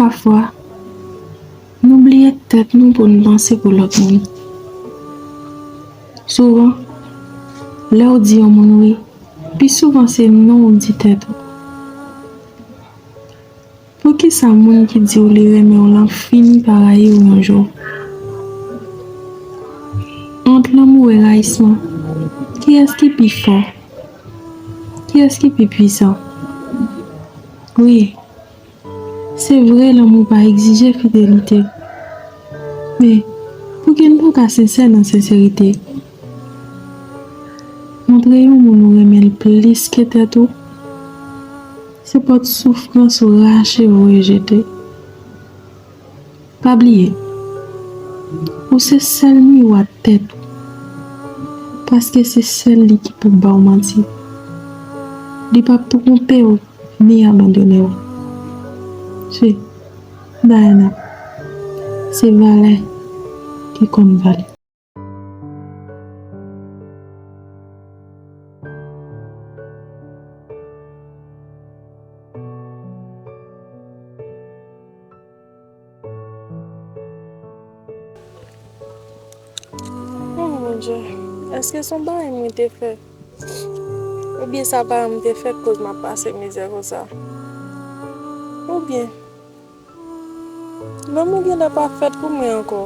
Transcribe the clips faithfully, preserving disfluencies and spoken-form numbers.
Pafwa, nou bliye tèt nou pou n panse pou lòt moun. Souvan, lè w di yon moun wi, pi souvan se non w di tèt ou. Poukisa moun ki di w li renmen w lan fini pa rayi w yon jou? Ant lanmou e rayisman, kiyès ki pi fò? Kiyès ki pi pwisan? Wi, se vre, lanmou pa egzije fidelite. Men, pouki n pa ka sensè nan senserite? Montre yon moun ou renmen l plis ke tèt ou, se pòt soufrans ou rache voye jete. Pa bliye, ou se sèl miwa tèt ou, paske se sèl li ki pou ba w manti. Li p ap twonpe w, ni abandone w. Se Diana, se valè ki konn valè. Oh Bondye, èske se yon bagay mwen te fè? Oubyen sa paran m te fè k koz m ap pase mizè konsa? Oubyen lanmou genlè pa fèt pou mwen ankò?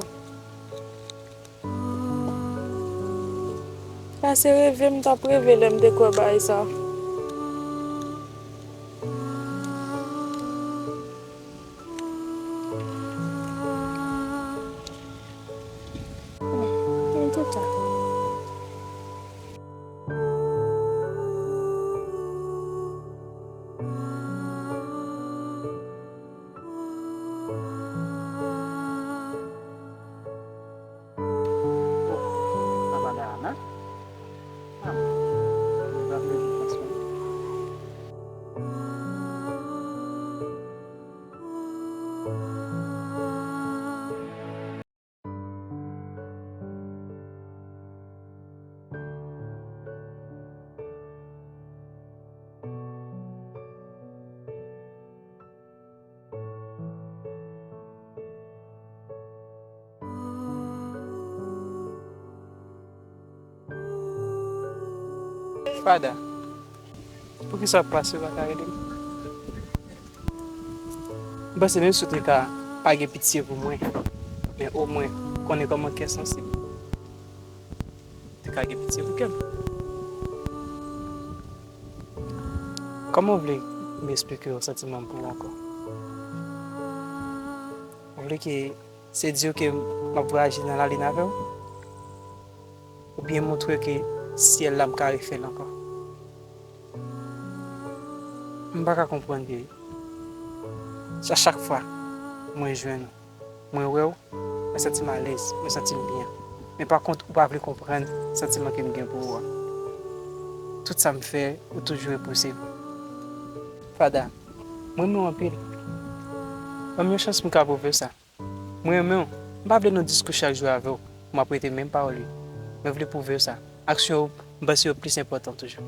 Sa se reve m t ap reve lè m te kwè bagay sa. Antouka. Sa pa Dayana? Ah, mwen pa vle di konsa. Fada, poukisa w ap pase w pa ka rele m? M panse menm si w te ka pa gen pitye pou mwen, men omwen konnen kòman kè sansib te ka gen pitye pou kè m. Kòman w vle m esplike w santiman m pou ou ankò? Ou vle ke se di w ke m ap vwayaje nan lalin avè w? Oubyen montre w ke syèl la m ka refè l ankò? M pa ka konprann ke a chak fwa mwen jwenn ou, mwen wè w, mwen santi m alèz, mwen santi m byen. Men pa kont, ou pa vle konprann santiman ke m gen pou ou a. Tout sa m fè, ou toujou repouse m. Fada, mwen renmen w anpil. Ban m yon chans pou m ka pwouve w sa. Mwen renmen w. M pa vle nan diskou chak jou avè w pou m ap rete menm pawòl yo. Mwen vle pwouve w sa. Aksyon yo, m panse yo plis enpòtan toujou.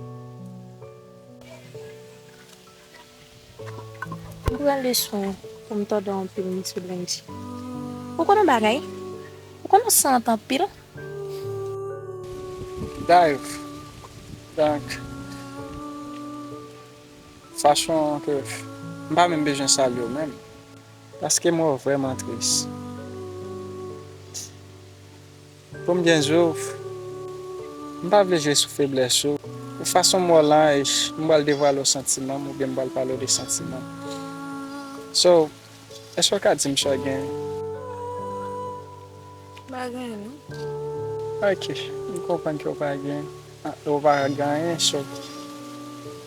M pran leson pou m tande w anpil, mesye Blandy. Ou konn yon bagay? Ou konn w sant anpil? Dayv, donk, fason ke m pa menm bezwen salye w menm, paske m wè w vrèman tris. Pou m byen di w, m pa vle jwe sou feblès ou. Pou fason m wè w lan, e, m pral devwale w santiman m oubyen m pral pale w de santiman m. So, èske w ka di m sa w genyen? M pa genyen, non. Ok, m konprann ke w pa genyen. Ah, ou pa genyen, so,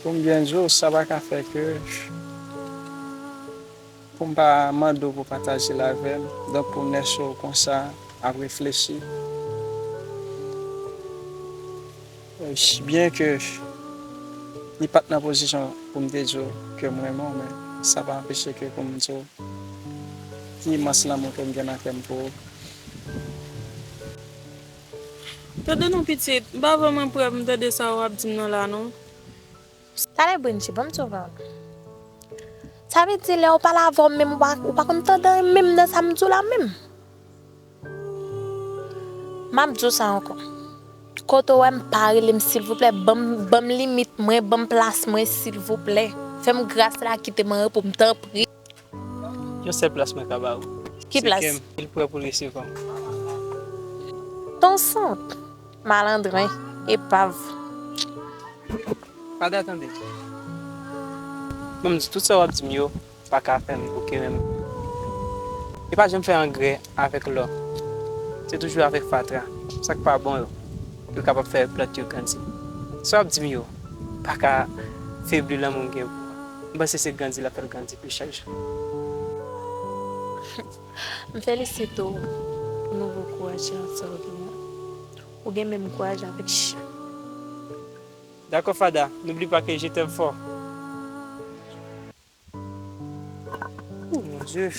pou m byen di w, sa pa ka fè ke pou m pa mande w pou pataje l avè m. Donk, pou m lèse w konsa ap reflechi. Byen ke li pa t nan pozisyon pou m te di w ke m renmen w, men sa pa anpeche ke pou m di w ki imans lanmou ke m gen nan kè m pou ou. Tande non, pitit, m pa vrèman prè pou m tande sa w ap di m nan la, non. Talè, Brenchi, ban m di w yon pawòl. Sa vle di lè w pale avè w menm, ou pa, ou pa konn tande anyen menm nan sa m di w la menm. M ap di w sa ankò. Kote w wè m, pa rele m silvouplè. Ban m, ban m limit mwen, ban m plas mwen silvouplè. Fè m gras la, kite m an repo m, tanpri. Yon sèl plas mwen ka ba ou. Ki plas? Se kè m, li prè pou l resevwa m. Ton sant, malandren, epav. Fada, tande. Ban m di, tout sa w ap di m yo pa ka fè m bouke menm. Yo pa janm fè angrè avèk lò. Se toujou avèk fatra. Sa k pa bon yo, yo kapab fè plant yo grandi. Sa w ap di m yo pa ka febli lanmou m gen pou ou. M panse se grandi l ap fè l grandi plis chak jou. M felisite w pou nouvo kouraj sa w gen an. Ou gen menm kouraj avèk chen. Dakò, Fada, n'oublie pas que je t'aime fort. Oh, mon Dieu.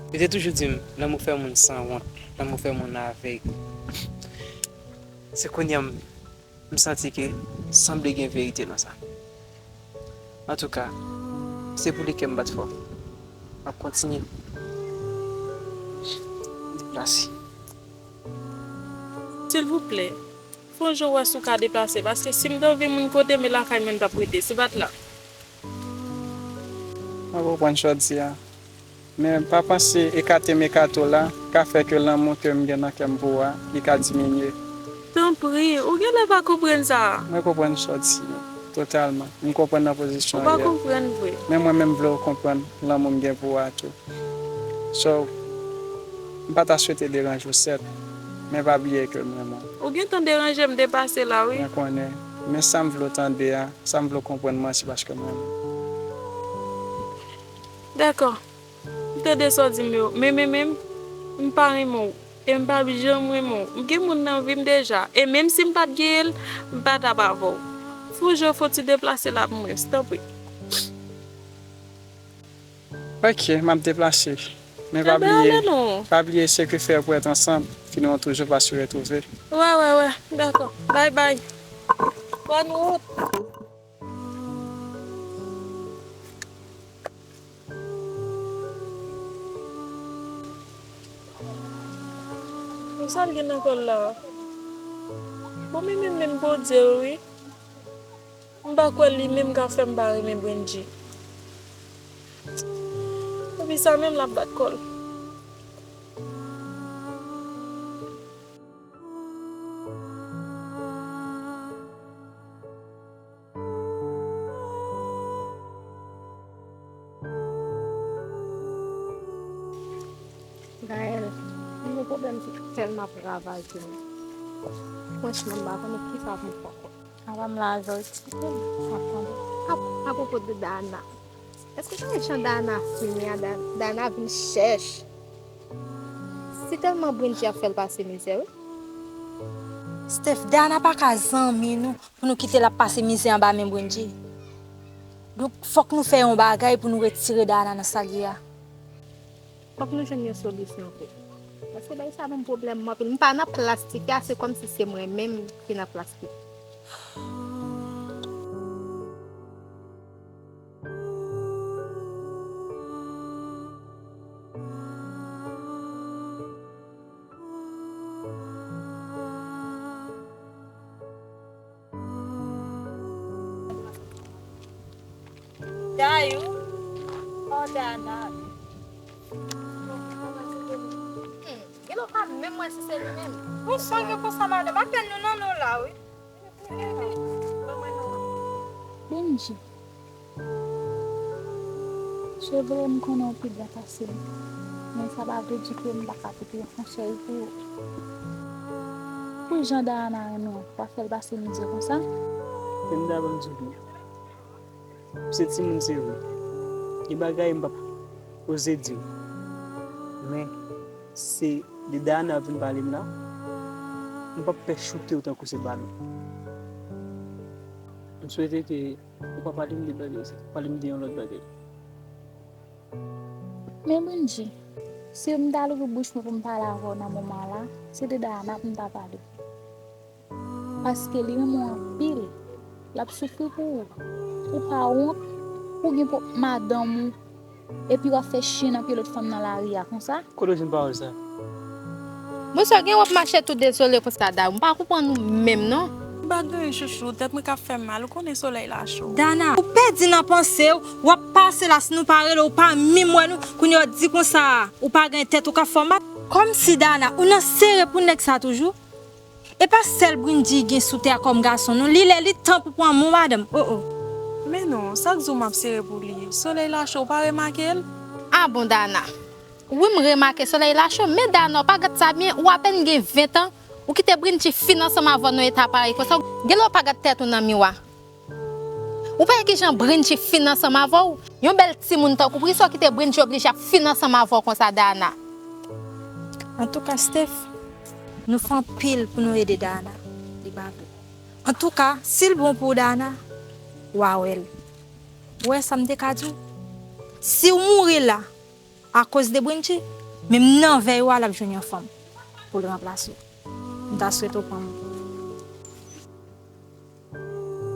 Yo te toujou di m, lanmou fè moun sanwont, lanmou fè moun avèg. Se kounye a m, m santi ke sanble gen verite nan sa. Antouka, se pou li kè m bat fò. M ap kontinye deplase. Silvouplè, fè yon jan wè si w ka deplase, paske si m t anvi moun kote m, e lakay mwen m t ap rete, se pa t la. Mwen konprann sa w di a. Men pa panse ekate m ekate w la ka fè ke lanmou ke m gen nan kè m pou ou a, li ka diminye. Tanpri, ou genlè pa konprann sa a. Mwen konprann sa w di totalman. M konprann nan pozisyon w ye a. Ou pa konprann vre. Men mwen menm m vle w konprann lanmou m gen pou ou a tou. So, m pa ta swete deranje w sèt, men pa bliye ke m renmen w. Ou gentan deranje m depase la, wi. Mwen konnen. Men sa m vle w tande a, sa m vle w konprann mwen, se paske m renmen w. Dakò. M tande sa w di m yo, men, men, men, m pa renmen w. E m p ap janm renmen w. M gen moun nan vi m deja. E menm si m pa t genyen l, m pa t ap avè w. Fè w jan fè w ti deplase la pou mwen, tanpri. Ok, m ap deplase. Men pa bliye, pa bliye, ce que faire pour être ensemble finiront toujours par se retrouver. Wè, wè, wè, dakò. Bye, bye. Bonne route. Bon, sa l gen nan kò l la a? Bon, men, men, men, Bondye, wi. M pa kwè li menm ka fè m pa renmen Brendy. Epi sa menm l ap bat kò l. Gaëlle, m gen pwoblèm ki tèlman ap ravaje m. Franchman, m pa konnen kisa pou m fè ankò. Apa m la avè w, ti fi m, m ap tande. A, apwopo de Dana, èske w pa wè jan Dana fini a? Da-, Dana vin chèch. Se tèlman Brendy ap fè l pase mizè, wi. Steph, Dana pa ka zanmi nou pou nou kite l ap pase mizè anba men Brendy. Donk, fòk nou fè yon bagay pou nou retire Dana nan sa l ye a. Fòk nou jwenn yon solisyon pou. Paske bagay sa ban m pwoblèm anpil. M pa nan plas tifi a, se kòmsi se mwen menm ki nan plas tifi. Dayou, oh, Dana. Hmm, gen lè w pa menm wè si se li menm. Bon, sa gen konsa, madanm. Apèl nou nan non la, wi. Bondye. Se vre, m konnen w pi byen pase m, men sa pa vle di ke m pa ka pote yon konsèy pou ou. Pou jan Dayana renmen w, w ap fè l pase mizè konsa? Linda, ban m di w byen. M se timoun, se vre. Gen bagay m p ap oze di w. Men, se de Dayana ap vin pale m la, m p ap pè choute w tankou se pa nou. M swete ke ou pa pale m de bagay sa, pale m de yon lòt bagay. Men Bondye, si m ta louvri bouch mwen pou m pale avè w nan moman la, se de Dayana pou m ta pale. Paske li renmen w anpil. L ap soufri pou ou. Ou pa wont? Ou gen pwòp madanm ou, epi w ap fè chen nan pye lòt fanm nan lari a konsa? Kote w jwenn pawòl sa? Bonswa, gen w ap mache tou dezole konsa, Dayou. M pa konprann ou menm, non. M pa gen anyen, chouchou. Tèt mwen k ap fè m mal. Ou konnen solèy la cho. Dana, ou pèdi nan panse w. W ap pase la, si nou pa rele w, ou pa menm wè nou. Kounye a w di konsa, ou pa gen tèt, ou ka fè w mal. Kòmsi, Dana, ou nan sere pou nèg sa toujou? E pa sèl Brindy gen sou tè a kòm gason, non. Li lè li tan pou pran moun madanm. Oh, oh. Men non, sa k di w m ap sere pou li? Solèy la cho, ou pa remake l? Ah bon, Dana. Wi, m remake solèy la cho, men Dana, w pa gad sa byen, ou apèn gen ven tan, ou kite Brindy fin ansanm avè w nan eta parèy konsa. Genlè w pa gad tèt ou nan miwa. Ou pa wè kijan Brindy fin ansanm avè w? Yon bèl timoun tankou Prisca w kite Brindy oblije ap fin ansanm avè w konsa, Dana. Antouka, Steph, nou fè anpil pou nou ede Dana. Li pa vle. Antouka, si l bon pou w, Dana, w a wè l. Ou wè sa m te ka di w? Si w mouri la, akoz de Brindy, men m nan vèy ou a, l ap jwenn yon fanm pou l ranplase w. M ta swete w pran m.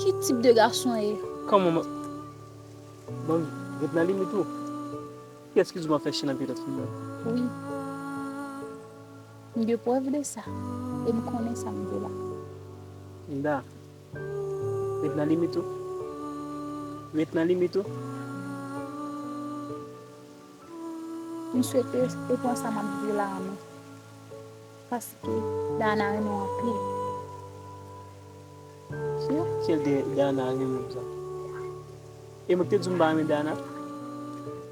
Ki tip de gason w ye? Kòman m... Bon, ret nan limit ou. Kiyès ki di w m ap fè chen nan pye lòt fanm nan? Wi. M gen prèv de sa. E m konnen sa m di w la. Linda, ret nan limit ou. Ret nan limit ou. M swete ou pran sa m ap di w la an men. Paske Dana renmen w anpil. Wi. Kiyès Dana renmen m sa? E mwen ki te di w m pa renmen Dana?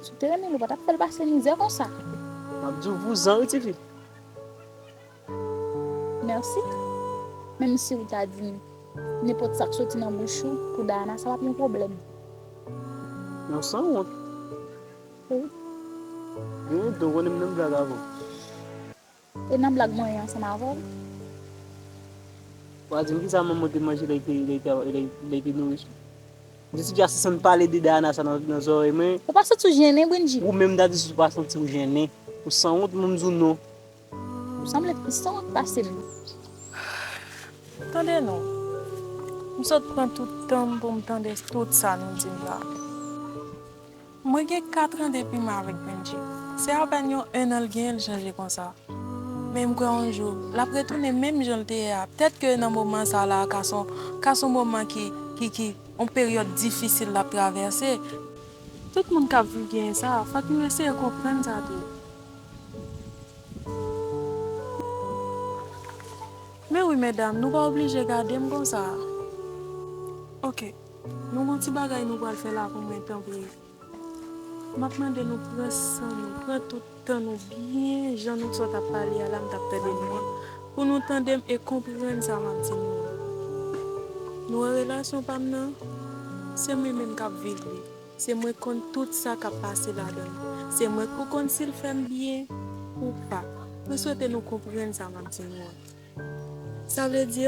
Si w te renmen l, ou pa t ap fè l pase mizè konsa. M ap di w vouzan wi, tifi. Mèsi. Menm si w ta di m nenpòt sa k soti nan bouch ou pou Dana, sa p ap yon pwoblèm. Yon sanwont. Wi. Wi, donk ou konnen m nan blag avè w. E nan blag mwen ye ansanm avè w? Ou a di m kisa manman w te manje lè l te, lè l te, lè l, lè l te nouri w? M te soti a santi w pale de Dana sa nan, nan zòrèy mwen. Ou pa santi w jennen, Brindy? Ou menm ta di si w pa santi w jennen. Ou sanwont, mwen m di w non. Ou sanble pi sanwont pase m. Tande non. M sot pran tout tan m pou m tande tout sa nou di m la. Mwen gen kat an depi m avèk Brindy. Se apèn yon ennan l genyen l chanje konsa. Men m kwè yon jou, l ap retounen menm jan l te ye a. Petèt ke nan moman sa la, ka s on, ka s on moman ki, ki, ki, yon peryòd difisil l ap travèse. Tout moun k ap viv genyen sa, fòk nou eseye konprann sa tou. Men wi, medam, nou pa oblije gade m konsa. Oke, nou gon ti bagay nou pral fè la pou mwen, tanpri. M ap mande nou pran san nou, pran tout tan nou byen jan nou sa t ap pale a la, m t ap tande nou an, pou nou tande m e konprann sa m ap di nou an. Nou wè relasyon pa m nan, se mwen menm k ap viv li. Se mwen k konn tout sa k ap pase ladan l. Se mwen k pou konn si l fè m byen ou pa. Mwen swete nou konprann sa m ap di nou an. Sa vle di,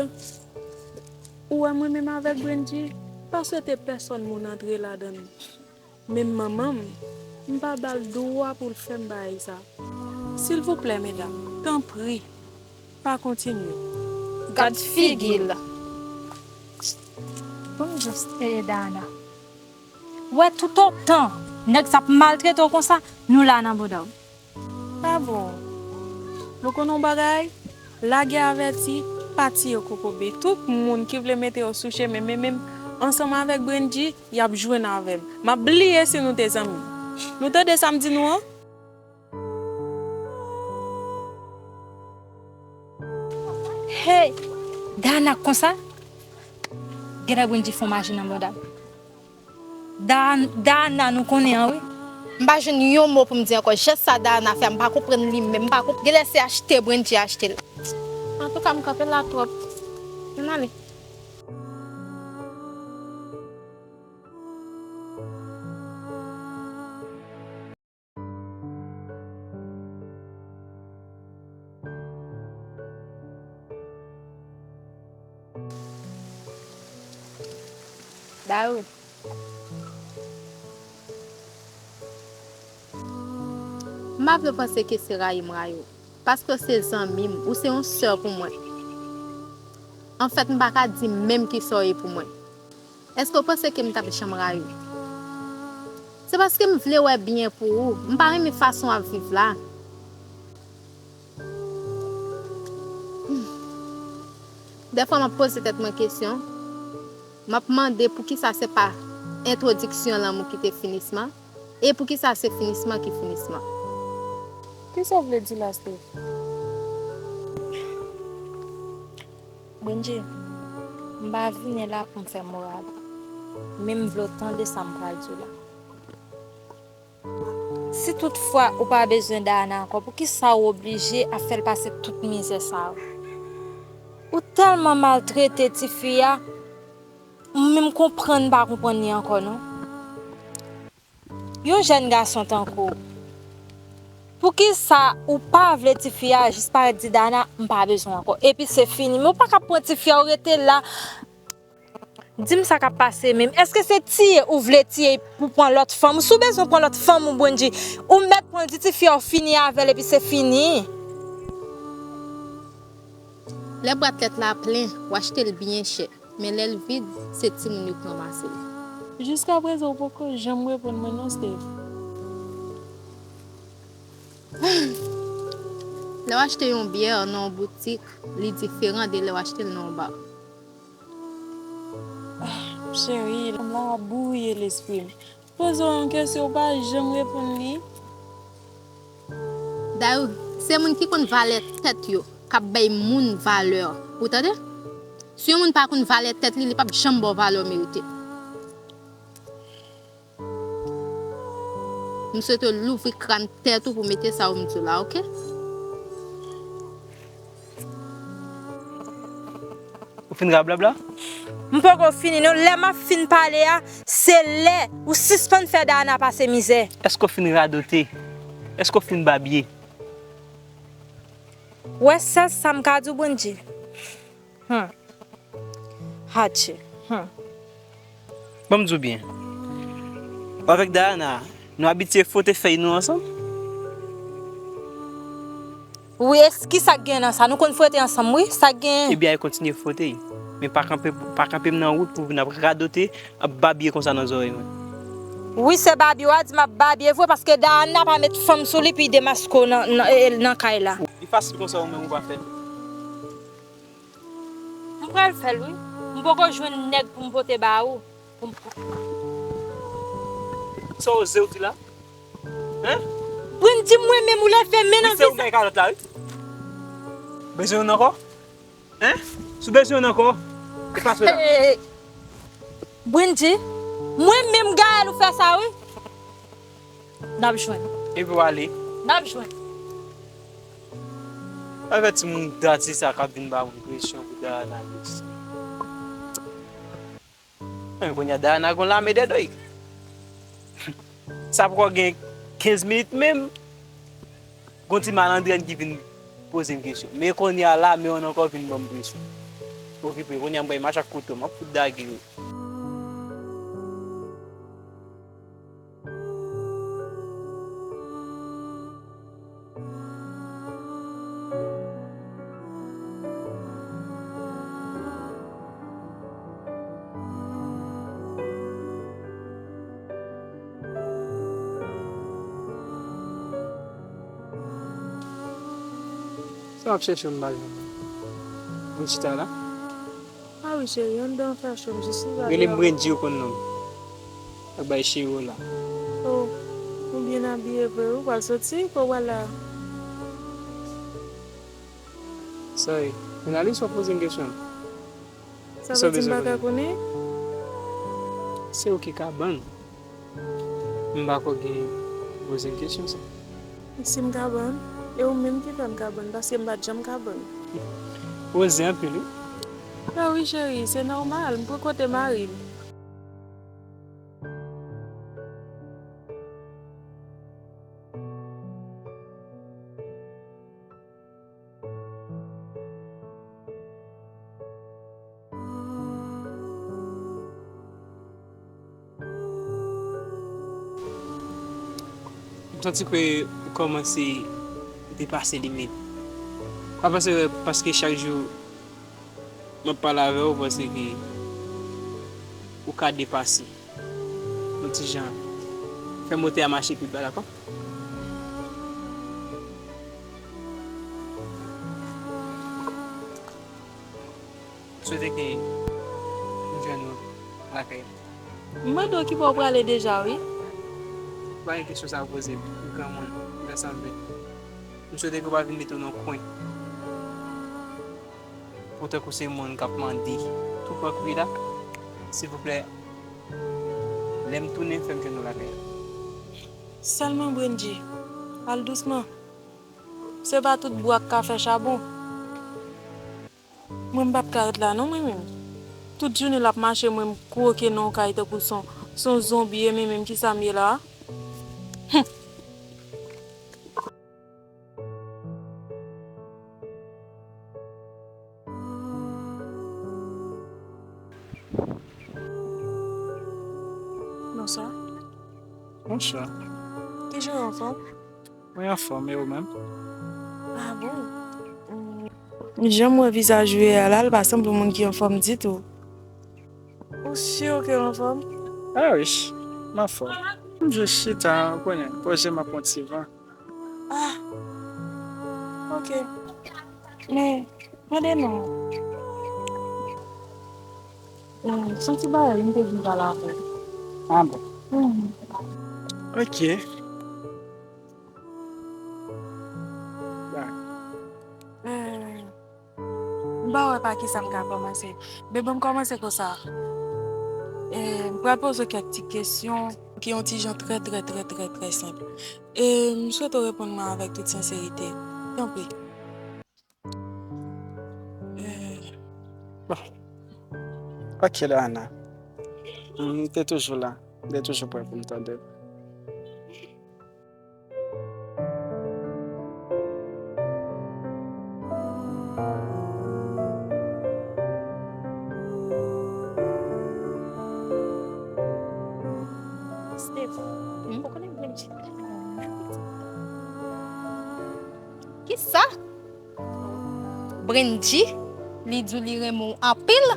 ou wè mwen menm avèk Brendy, pa swete pèsòn moun antre ladan l. Menm manman m, m pa ba l dwa pou l fè m bagay sa. Silvouplè, medam, tanpri, pa kontinye. Gad figi l. Bon, jis ede Ana. Wè, toutotan nèg sa ap maltrete w konsa, nou la nan bouda w. Pa bon. Nou konn yon bagay? Lagè avèti, pa tiye kokobe. Tout moun ki vle mete yo sou chemen, men menm ansanm avèk Brendy, y ap jwenn avè m. M ap bliye si nou te zanmi. Nou tande sa m di nou an? Hey! Dana konsa? Genlè Brendy fè yon maji nan bouda l. Da-, Dana nou konnen an wi. M pa jwenn yon mo pou m di ankò. Jès sa Dana fè a, m pa konprann li menm. M pa konp-, genlè se achte Brendy achte l. Antouka, m kanpe la twòp. Ann ale. Dayou. M pa vle panse ke se rayi m rayi w, paske w se zanmi m, ou se yon sè pou mwen. Anfèt, m pa ka di menm kisa w ye pou mwen. Èske w panse ke m t ap janm rayi w? Se paske m vle wè byen pou ou. M pa renmen fason w ap viv la. Dèfwa m ap poze tèt mwen kesyon. M ap mande poukisa se pa entwodiksyon lanmou ki te finisman, e poukisa se finisman ki finisman. Kisa w vle di la, Steve? Bondye, m pa vini la pou m fè moral, men m vle w tande sa m pral di w la. Si toutfwa ou pa bezwen Dayana ankò, poukisa ou oblije ap fè l pase tout mizè sa yo? Ou tèlman maltrete tifi a, m menm konprann m pa konprann li ankò non. Yon jèn gason tankou w, poukisa ou pa vle tifi a jis parèt di Dayana, m pa bezwen ankò. Epi se fini. Men ou pa ka pran tifi a, ou rete la. Di m sa k ap pase menm. Èske se tiye ou vle tiye pou pran lòt fanm? Si w bezwen pran lòt fanm ou, Bondye, ou mèt pran l, di tifi a ou fini avè l epi se fini. Lè bwat lèt la plen, w achte l byen chè. Men lè l vid, se timoun yo k ranmase l. Jiskaprezan, ou poko janm reponn mwen non, Steve. Lè w achte yon byè nan yon boutik, li diferan de lè w achte l nan yon ba. Cheri, fanm la ap bwouye lespri m. Poze w yon kesyon, ou pa janm reponn li. Dayou, se moun ki konn valè tèt yo k ap bay moun valè. Ou tande? Si yon moun pa konn valè tèt li, li p ap janm ba w valè w merite. M swete w louvri kràn tèt ou pou mete sa yo m di w la, oke? Ou fin rablabla? M poko fini non. Lè m ap fin pale a, se lè ou sispann fè Dayana pase mizè. Èske w fin radote? Èske w fin babye? Ou wè sèl sa m ka di w, Bondye. Hmm. Hatche. Hmm. Ban m di w byen. Ou avèk Dayana, nou abitye fwote fèy nou ansanm? Wi, e kisa k gen nan sa? Nou konn fwote ansanm, wi. Sa k gen? Ebyen, al kontinye fwote. Men pa kanpe, pa kanpe m nan wout pou vin ap radote, ap babye konsa nan zòrèy mwen. Wi, se babye w a di m ap babye vre, paske Dayana pa met fanm sou li, pi demaske w nan, nan, e, nan kay la. Li fasil konsa, ou menm ou pa fè l. M pral fè l, wi. M poko jwenn nèg pou m pote ba ou. Pou m... Sa w oze w di la? Hein? Bondye, mwen menm ou lè fè men nan... Wi, se ou ki bay kalòt la, wi. Bezwen youn ankò? Hein? Si w bezwen youn ankò, e pa sou la. Bondye, mwen menm Gaël ou fè sa, wi. N ap jwenn. Epi w ale. N ap jwenn. Avè timoun dati sa k ap vin ba moun presyon pou Dayana vin isit. Men kounye a Dayana gon lame dèdè. Sa poko gen kenz minit menm, gon ti malandren ki vin poze m kesyon. Men kounye a lame an ankò vin ban m presyon. Okipe, kounye a m pral mache ak kouto, m ap fout dage yo. Sa w ap chèche m pa jwenn? Mwen chita la. Ah wi, cheri, anndan fè cho m jis rive. Rele m Brendy, ou konn non m. Ak bay cheri w la. Oh, ou byen abiye vre, ou pral soti, ko w pral la? Sa ye? Jounalist, w ap poze m kesyon? Sa vle di m pa ka konnen? Se ou ki kabann. M pa kwè gen poze m kesyon sa. Si m kabann, e ou menm ki fè m kabann, paske m pa t janm kabann. Poze anpil, wi. Ah wi, cheri, se nòmal, m pran kote mari m. M santi ke ou kòmanse depase limit. Pa panse paske chak jou m ap pale avè w, ou panse ke ou ka depase. Yon ti jan Fè motè a mache pi byen, dakò? M swete ke m jwenn ou lakay la. M mande w ki bò w prale deja, wi. Pa gen kesyon sa a poze m, granmoun, m fè sanble. M swete ke w pa vin mete w nan kwen pou tankou se moun k ap mande tou pran kwi la. Silvouplè, lè m tounen, fè m jwenn ou lakay la. Sèlman, Brendy, al dousman. Se pa tout bwa k ka fè chabon. Mwen, m p ap ka ret la non, mwen menm. Tout jounen l ap mache, mwen, m kwoke nan yon kay tankou se yon, se yon zonbi, e mwen menm, kisa m ye la a? Humm. Bonswa. Bonswa. Kijan w, anfòm? Mwen anfòm, e ou menm? Ah bon? Hmm. Jan m wè vizaj ou ye a la, l pa sanble yon moun ki anfòm ditou. Ou si ke w anfòm? Ah wi, m anfòm. M jis chita, ou konnen, poze m ap pran ti van. Ah, ok. Men, mande non. Hmm, se yon ti bagay m te vin pale avè w. Ah bon? Mhm. Ok. Ba. Hmm, m pa wè pa kisa m ka kòmanse. Men ban m kòmanse konsa. E, m pral poze w kèk ti kesyon ki yon ti jan trè, trè, trè, trè, trè senp. E m swete w reponn mwen avèk tout senserite. Tanpri. E. Bon. Ok, Dana. M te toujou la. M te toujou prè pou m tande w. Steve, hmm? Ou konnen Brendy tèlman renmen pitit. Kisa? Brendy, li di w li renmen w anpil.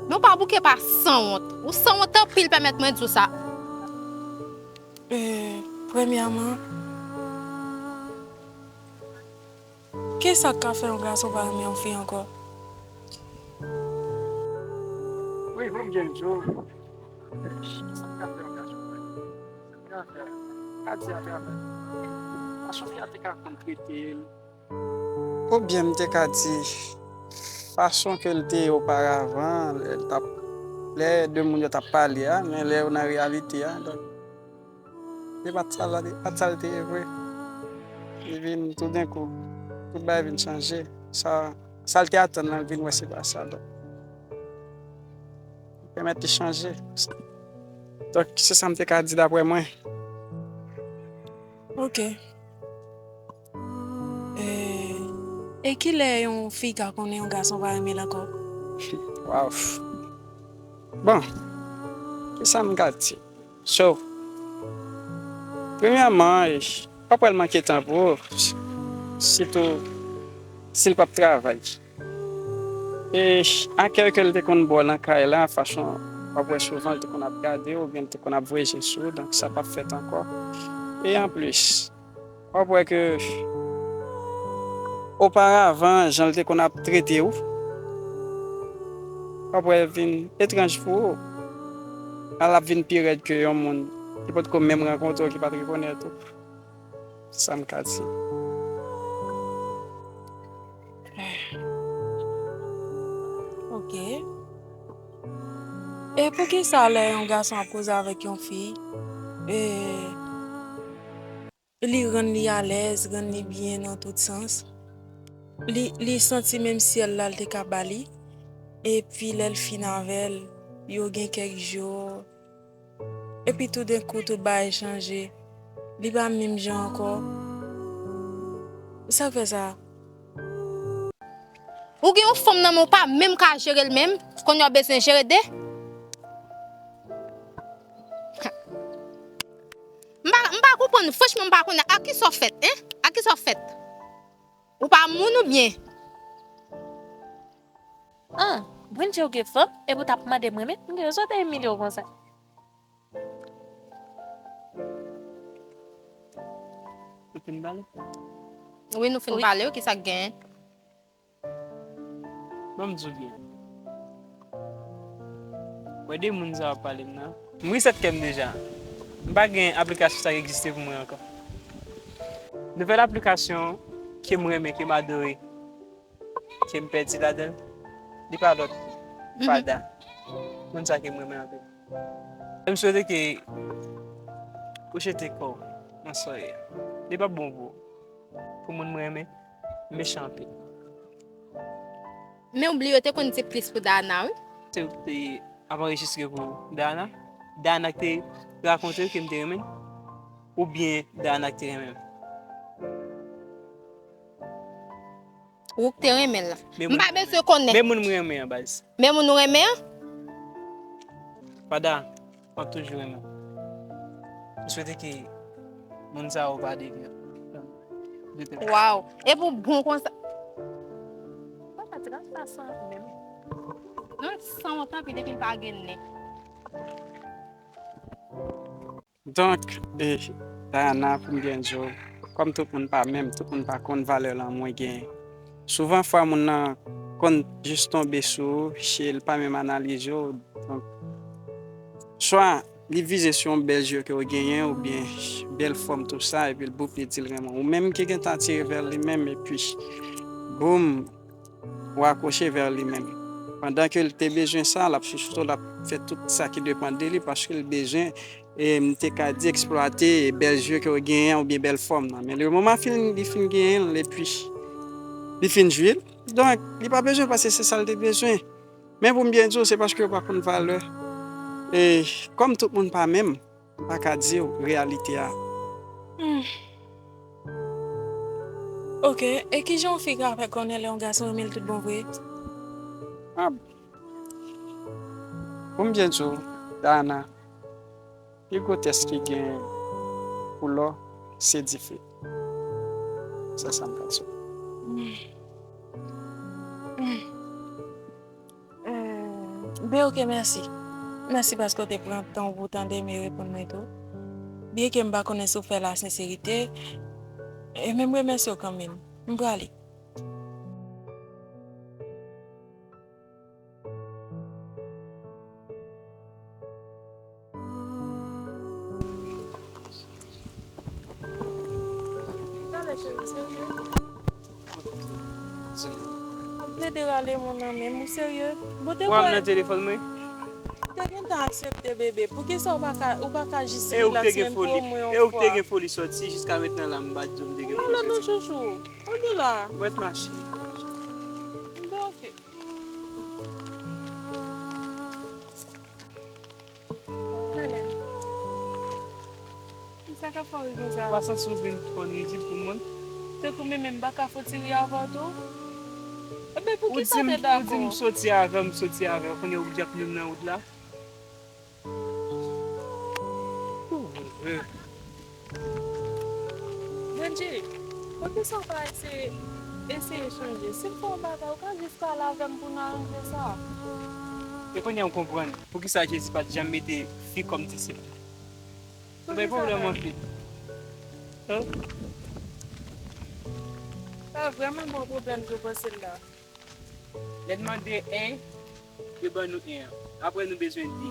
Men w pa bouke pa sanwont. Ou sanwont anpil, pèmèt mwen di w sa. E, premyèman, kisa k ka fè yon gason pa renmen yon fi ankò? Wi, mwen byen di w. Sa k ka fè yon gason pa renmen? Sa k ka fè? Ka di atravè fason fi a te ka konn trete l. Oubyen m te ka di, fason ke l te ye oparavan, lè l t ap, lè de moun yo t ap pale a, men lè yo nan reyalite a, donk, se pa t sa l, pa t sa l te ye vre. Li vin toudenkou, tout bagay vin chanje. Sa, sa l te atann lan, l vin wè se pa sa, donk, pèmèt li chanje. Donk, se sa m te ka di daprè mwen. Ok. E, e kilè yon fi ka konnen yon gason pa renmen l ankò? Waw. Bon, kisa m ka di? So, premyèman, w ap wè l manke tan pou ou, sitou si l p ap travay. E akèy ke l te konn ba w nan kay la, fason w ap wè souvan l te konn ap gade w oubyen l te konn ap voye je sou ou, donk sa p ap fèt ankò. E anplis, w ap wè ke oparavan, jan l te konn ap trete w, w ap wè l vin etranj pou ou. L ap vin pi rèd ke yon moun ki potko menm rankontre w, ki pa t rekonèt ou. Sa m ka di. Ok. E poukisa lè yon gason ap koze avèk yon fi, e, li rann li alèz, rann li byen nan tout sans, li, li santi menm syèl la l te ka ba li, epi lè l fin avè l, yo gen kèk jou, epi toudenkou, tout bagay chanje. Li pa menm jan ankò. Sa k fè sa? Ou gen yon fanm nan men w pa menm ka jere l menm, kounye a w bezwen jere de? M pa, m pa konprann, franchman, m pa konnen ak kisa w fèt, en? Ak kisa w fèt? Ou pa moun oubyen? Ah, Brendy, ou gen fanm, epi w t ap mande mwen, men m gen rezon te imilye w konsa. Nou fin pale? Wi, nou fin pale, wi, ki sa k genyen? Ban m di w byen. Wè de moun sa w ap pale m nan. M resèt kè m deja. M pa gen aplikasyon sa k egziste pou mwen ankò. Nouvèl aplikasyon ke m renmen, ke m adore, ke m pèdi ladan l, li pa lòt, Fada. Moun sa ke m renmen anpil. E m swete ke ou chete kò w nan sa w ye a. Li p ap bon pou ou. Pou moun m renmen, m mechan anpil. Men ou bliye yo te konn di plis pou Dana, wi. Se ou ki te ap anrejistre pou Dana? Dana ki te rakonte w ke m te renmen l? Oubyen Dana ki te renmen m? Ou k te renmen l la. M pa bezwen konnen. Men moun m renmen an, baz. Men moun ou renmen an? Fada, m ap toujou renmen w. M swete ke moun sa yo pa devye. Waw. Epi w bon konsa. Papa, ti gade sa san menm. Non, san wont anpil epi l pa gen nen. Donk, e, Dayana, pou m byen di w, kòm tout moun pa menm, tout moun pa konn valè lanmou l genyen. Souvan fwa moun nan konn jis tonbe sou ou, e l pa menm analize w. Donk, swa li vize sou yon bèl je ke w genyen, oubyen bèl fòm tou sa, epi l boup li di l renmen w. Ou menm ki gentan atire vè li menm, epi boum, ou akwoche vè li menm. Pandan ke l te bezwen sa, l ap chouchoute w, l ap fè tout sa ki depann de li, paske l bezwen, e m te ka di, eksplwate bèl je ke w genyen an oubyen bèl fòm nan. Men lemoman fin, li fin genyen l, epi li fin jwi l, donk, li pa bezwen, paske se sa l te bezwen. Men pou m byen di w, se paske yo pa konn valè. E kòm tout moun pa menm, m pa ka di w reyalite a. Ok, e kijan yon fi ka fè konnen lè yon gason renmen l tout bon vre? Ah, pou m byen di w, Dayana, pi gwo tès ki gen pou lò, se dife. Se sa m ka di w. Hmm. Ben, ok, mèsi. Mèsi paske w te pran tan w pou w tande m e reponn mwen tou. Byenke m pa konnen si w fè l a senserite, e men m remèsye w kanmenm. M prale. Gade cheri, serye? Ap plede rale moun nan menm, ou serye? Bon, te kwè nan telefòn mwen. Ou te gentan aksepte, bebe. Poukisa ou pa ka, ou pa ka jis rilaks menm pou omwen yon fwa? E ou te gen foli sòti, jiska mentnan la, m pa t di w m te gen foli sòti. Alò non, chouchou. Ou di la. Mwen mache. Bon, ok. Talè. Kisa k ap fè w ri konsa? Ou pa santi w vin twò rizib pou mwen? Tankou mwen menm m pa ka fouti ri avè w tou? Ebyen poukisa w te dakò? Ou di m soti avè w, m soti avè w, kounye a ou di ap menm nan wout la? Bondye, poukisa w pa eseye, eseye chanje? Si m fè yon bagay, ou ka jis pale avè m pou n aranje sa. E kounye a m konprann poukisa Jezi pa t janm mete fi kòm disip. Ou bay pwoblèm anpil. Hein? Pa vrèman bon pwoblèm ke w panse l la. Lè n mande en, yo ban nou en an. Apre nou bezwen de.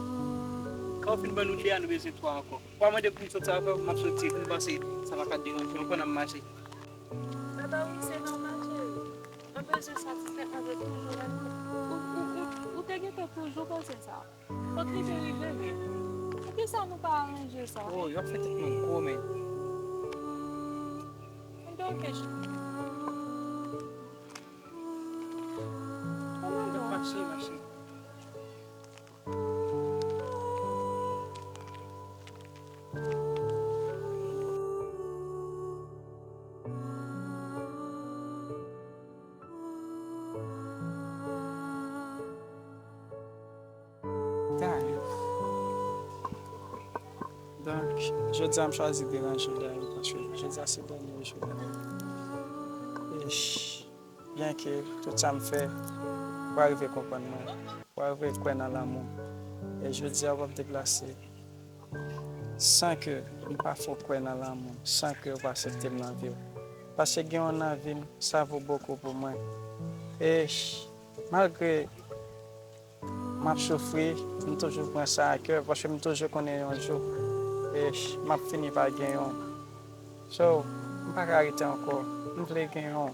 Kan yo fin ban nou de a, nou bezwen twa ankò. Ou pa mande pou m soti avè w, m ap soti. M panse sa pa ka deranje w, konn ap mache. Aba wi, se nòmal, cheri. Mwen bezwen satisfè avèk toujou renmen. Ou, ou, ou, ou te gentan toujou panse sa. Kot li te rive menm? Poukisa nou pa aranje sa? Oh, yo ap fè tèt mwen gwo, men. Anben, ok, cheri. Kòman donk? Mache, mache. Dayou. Donk, jodi a m chwazi deranje w, Dayou, paske jodi a se dènye jou Dayou. E byenke tout sa m fè, w arive konprann mwen, w arive kwè nan lanmou. E jodi a w ap deplase. san ke m pa fè w kwè nan lanmou, san ke w pa aksepte m nan vi w. Paske gen w nan vi m, sa vo bokou pou mwen. E malgre m ap soufri, m toujou pran sa a kè, paske m toujou konnen yon jou, e m ap fini pa genyen w. So, m pa ka rete ankò, m vle genyen w.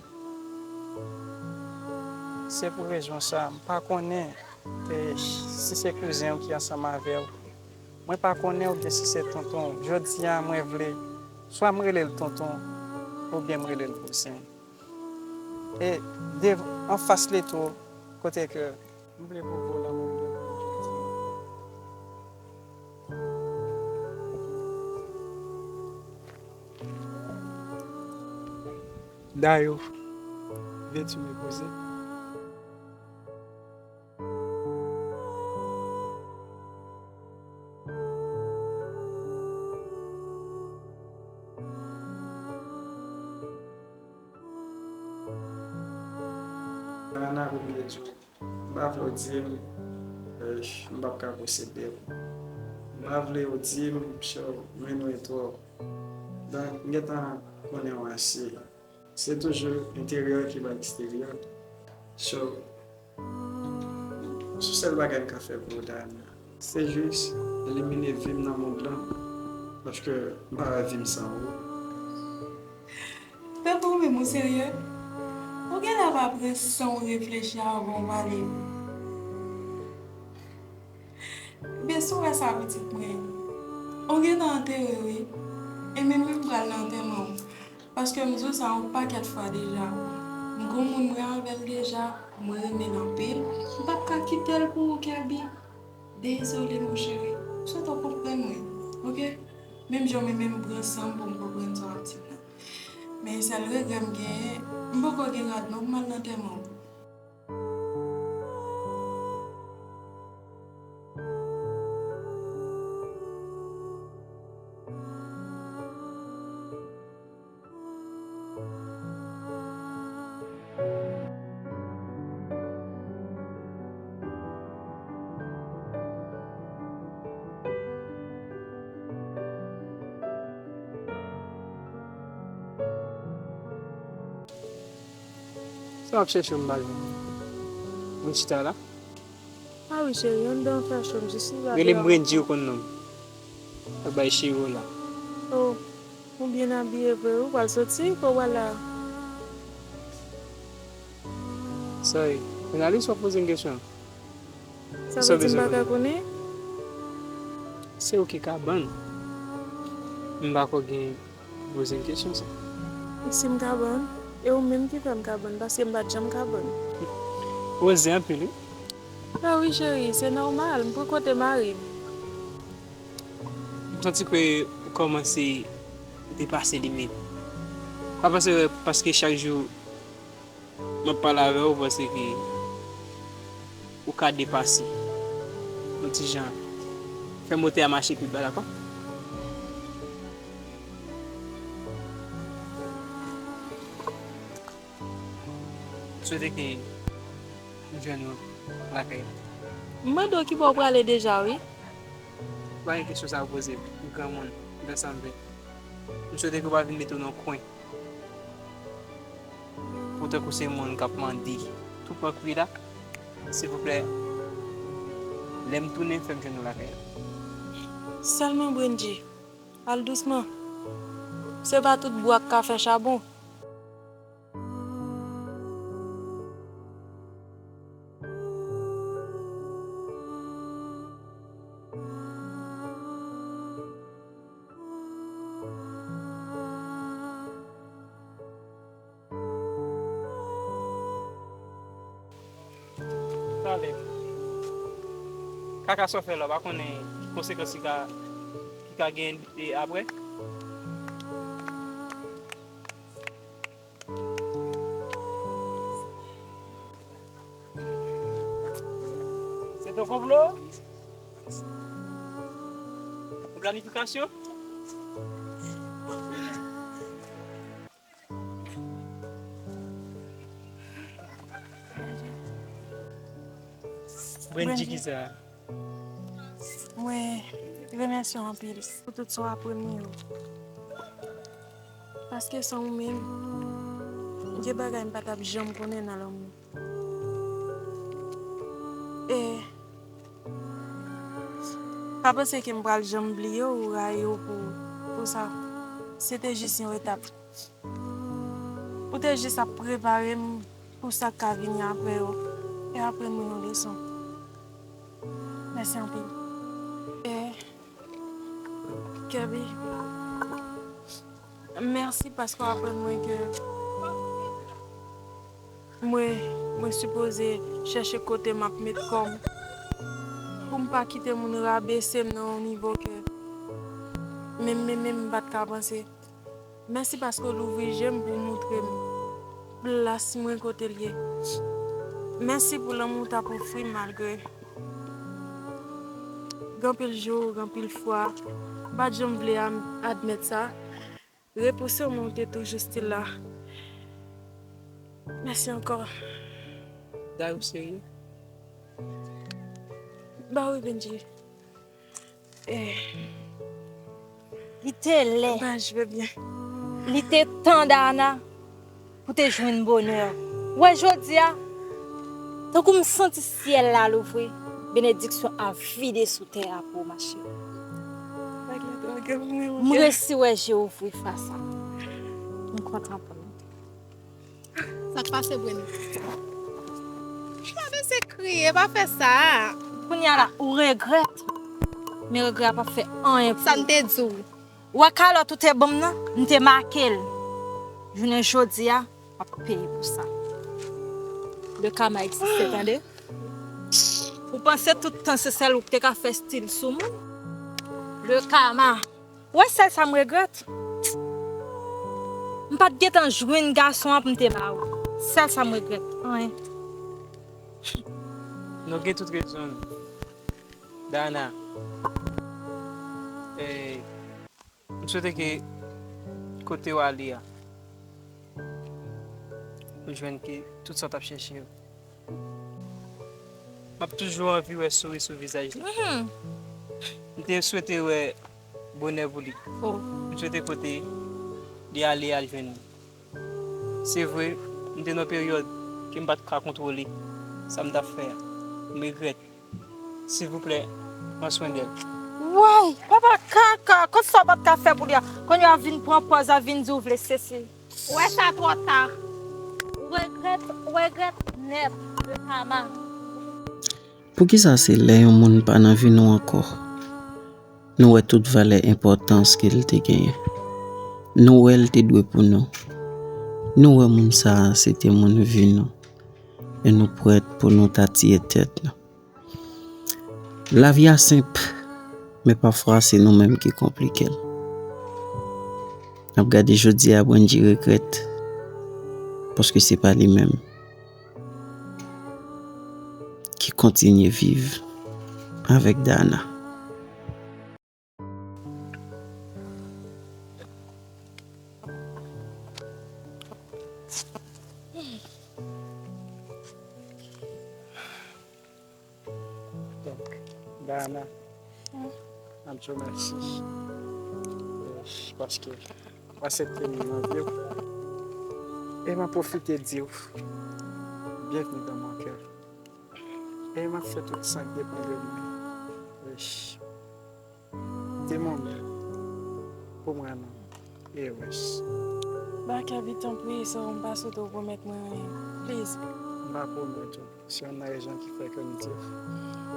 Se pou rezon sa, m pa konnen, e, si se kouzen w ki ansanm avè w. Mwen pa konnen oubyen si se tonton w. Jodi a, mwen vle, swa m rele l tonton, oubyen m rele l kouzen. E dev-, anfas li tou, kote ke m vle pwouve w lanmou m gen pou ou jodi a. Dayou, venntuit me kouzen. Ana, pou m te di w, m pa vle w di m, eh, m p ap ka posede w. M pa vle w di m, so, mwen renmen w twòp. Donk, m gentan konnen w ase. Se toujou enteryè ki bay eksteryè. So, se sèl bagay m ka fè pou ou, Dayana. Se jis elimine vi m nan mond lan, paske m pa wè vi m san ou. Tanpri, men, ou serye? Ou genlè pa pran san w reflechi avan w pale. Ebyen, si w wè sa, pitit mwen, ou gentan antere, wi. E menm mwen, m pral nan antèman w. Paske m di w sa yon pakèt fwa deja. M gon moun mwen avè l deja, mwen renmen l anpil. M p ap ka kite l pou ou, Kirby. Dezole, mon cheri. M swete w konprann mwen, oke? Menm jan mwen menm m pran san m pou m konprann sa w ap di m nan. Men sèl regrè m genyen, m poko gen rad non pou m al nan antèman w. Sa w ap chèche m pa jwenn li. Mwen chita la. Ah wi, cheri, anndan fè cho m jis rive. Rele m Brendji, ou konn non m. Ak bay cheri w la. Oh, ou byen abiye vre, ou pral soti, ko w pral la? Sorry, jounalis, w ap poze m kesyon. Sa vle di m pa ka konnen? Se ou ki kabann. M pa ko gen Poze m kesyon sa. Si m kabann, e ou menm ki fè m kabann, paske m pa t janm kabann. Poze anpil, wi. Ah wi, cheri, se nòmal, m pran kote mari m. M santi ke ou kòmanse depase limit. Pa panse paske chak jou m ap pale avè w, ou panse ke ou ka depase yon ti jan, fè motè a mache pi byen, dakò? M swete ke m jwenn ou lakay la. M mande w ki bò w prale deja, wi. Pa gen kesyon sa a poze m, m granmoun, m fè sa m vle. M swete ke w pa vin mete w nan yon kwen. Pou tankou se moun k ap mande tou pran kwi la, silvouplè, lè m tounen, fè m jwenn ou lakay la. Sèlman, Brendji, al dousman. Se pa tout bwa k ka fè chabon. Talè. Kaka sa w fè la, w pa konnen ki konsekans ki ka, ki ka gen, e, apre? Se ton konplo? Yon planifikasyon? Brendji, kisa? Mwen, Remèsye w anpil pou tout sa w aprann mwen yo. Paske san ou menm, gen bagay m pa t ap janm konnen nan lanmou. E pa panse ke m pral janm bliye w ou rayi w pou, pou sa. Se te jis yon etap. Ou te jis ap prepare m pou sa k ka vini apre yo e aprann mwen yon leson. Mèsi anpil. E Kirby, mèsi paske w aprann mwen ke mwen, mwen sipoze chèche kote m ap met kò m pou m pa kite moun rabese m nan yon nivo ke menm, menm, menm m pa t ka panse. Mèsi paske w louvri je m pou w montre m plas mwen kote l ye. Mèsi pou lanmou w t ap ofri m malgre gen anpil jou, gen anpil fwa, m pa t janm vle am-, admèt sa. Repouse w, men w te toujou still la. Mèsi ankò. Dayou serye? Ba wi, Benji. Eh. Li te lè. Ba, je vais bien. Li te tan, Dana, pou te jwenn bonè. Wè, jodi a, tankou m santi syèl la louvri, benediksyon ap vide sou tè a pou w, ma chérie. Bagay la twò gran pou mwen, mon cœur. M resi wè je ouvri fwa sa. M kontan pou nou. Sa k pase, Brenny? Gade, se kriye, pa fè sa. Kounye a la, ou regrèt. Men regrè a p ap fè anyen pou ou. Sa m te di w. Wè kalòt ou te ban m nan, m te make l. Jounen jodi a, w ap peye pou sa. Le karma egziste, tande? Ou panse tout tan se sèl ou ki te ka fè stil sou moun? Le karma. Wè sèl sa m regrèt. M pa t gentan jwenn gason an pou m te ba ou. Sèl sa m regrèt. Anyen. Nou gen tout rezon nou. Dana. Eh, m swete ke kote w ale a, ou jwenn ke tout sa w t ap chèche yo. M ap toujou anvi wè souri sou vizaj li. Mhm. M te swete wè bonè pou li. Oh. M swete kote li ale a jwenn li. Se vre, m te nan peryòd ke m pa t ka kontwole sa m t ap fè a. M regrèt. Silvouplè, pran swen de l. Woy, papa kaka, kòm sa w pa t ka fè pou li a. Kounye a vin pran pòz, a vin di w vle sesi. Ou wè sa twò ta. Ou regrèt, ou regrèt nèt, le karma. Poukisa se lè yon moun pa nan vi nou ankò, nou wè tout valè enpòtans ke l te genyen? Nou wè l te dwe pou nou. Nou wè moun sa a se te moun vi nou. E nou prèt pou nou ta tiye tèt nou. Lavi a senp, men pafwa se nou menm ki konplike l. N ap gade jodi a, Brenji regrèt, paske se pa li menm ki kontinye viv avèk Dana. Donk, Dana, m ap di w mèsi, eh, paske w aksepte m nan vi w. E m ap pwofite di w, bienvenue dans mon cœur. E m ap fè tout sa k depann de mwen. Eh, Te mwen menm. Pou mwen menm. E wès. Ba Kèbi, tanpri, so m pa swete w pwomèt mwen anyen. Please. M pa pwomèt ou. Se yon rezon ki fè ke m di w,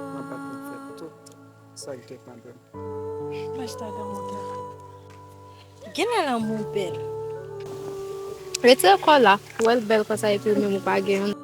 mwen pa t fè tout sa k depann de m. Lâche ta dans mon cœur. Genlè lanmou bèl. Retire kò w la. Ou wè l bèl konsa epi ou menm ou pa gen yon.